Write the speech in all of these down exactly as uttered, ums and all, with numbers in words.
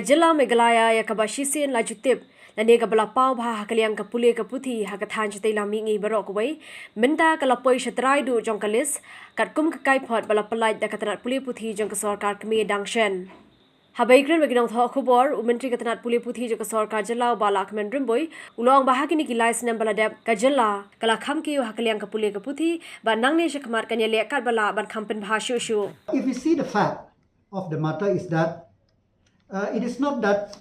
Jylla Meghalaya ïa kaba shisien la ju tip lane kaba la paw bha ha ka liang ka pule ka puthi ha ka thaiñ shatei lam mihngi baroh kawei, mynta ka la poi sha trai duh jong ka list katkum ka kaiphod ba la pyllait da ka tnat pule puthi jong ka sorkar kmie dang shen. Haba ïakren bad ki nongthoh khubor, u Myntri ka tnat pule puthi jong ka sorkar jylla u Bah Lahkmen Rymbui u la ong ba ha kine ki lai snem ba la dep ka jylla ka la kham kiew ha ka liang ka pule ka puthi bad nangne shakhmat kan ïaleh katba lah ban kham pynbha shuh shuh. If we see the fact of the matter is that uh, it is not that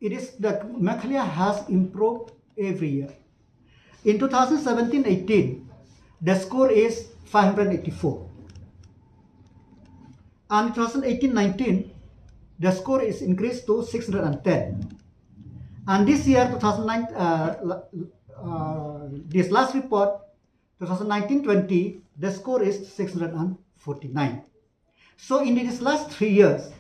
it is that Meghalaya has improved every year. In two thousand seventeen eighteen, the score is five hundred eighty-four. And two thousand eighteen nineteen, the score is increased to six hundred ten. And this year, two thousand nine, uh, la- uh, this last report, two thousand nineteen twenty, the score is six hundred forty-nine. So in these last three years,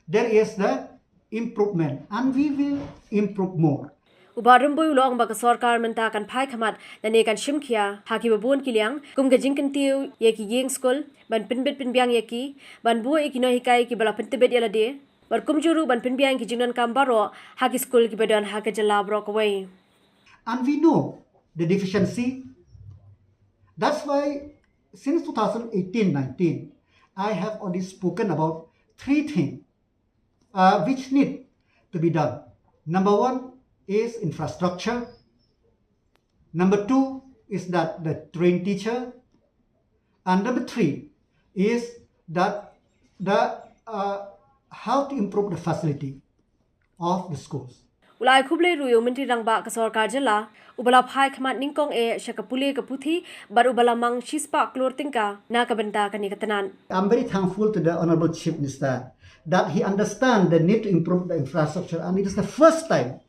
there is the improvement, and we will improve more. U Bah Rymbui u la ong ba ka sorkar mynta kan phai khmat lane kan shim khia ha kiba bun ki liang kum ka jingkyntiew ïa ki ïing skul, ban pynbit pynbiang ïa ki, ban buh ïa ki nonghikai kiba la pyntbit ïa lade, bad kumjuh ruh ban pynbiang ki jingdonkam baroh ha ki skul kiba don ha ka jylla baroh kawei. And we know the deficiency. That's why since two thousand eighteen nineteen, I have only spoken about three things uh, which need to be done. Number one is infrastructure. Number two is that the trained teacher. And number three is that the uh, how to improve the facility of the schools. U la ai khublei ruh ïa u Myntri Rangbah ka sorkar jylla uba la phai khmat nyngkong eh sha ka pule ka puthi bad uba la mang shispah klur tyngka na ka bynta kane ka tnat. I'm very thankful to the Honorable Chief Minister that he understands the need to improve the infrastructure, and it is the first time,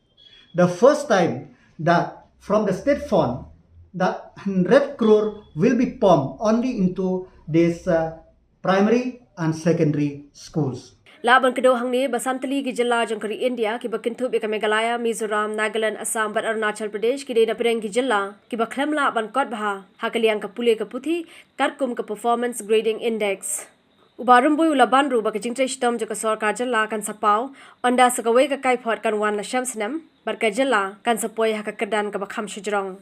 the first time that from the state fund, that hundred crore will be pumped only into this uh, primary and secondary schools. Lah ban kdew hangne ba san tylli ki jylla jong ka ri India kiba kynthup ïa ka Meghalaya, Mizoram, Nagaland, Assam bad Arunachal Pradesh ki dei na pdeng ki jylla kiba khlem lah ban kot bha ha ka liang ka pule ka puthi katkum ka Performance Grading Index. U Bah Rymbui u la ban ruh ba ka jingtrei shitom jong ka sorkar jylla kan sa paw ynda sa kawei ka kaiphod kan wan la shem snem bad ka jylla kan sa poi ha ka kyrdan kaba kham shajrong.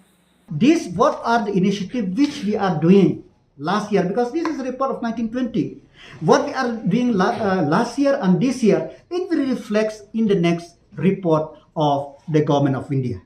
This, what are the initiative which we are doing last year? Because this is a report of nineteen twenty. What we are doing la- uh, last year and this year, it will reflect in the next report of the Government of India.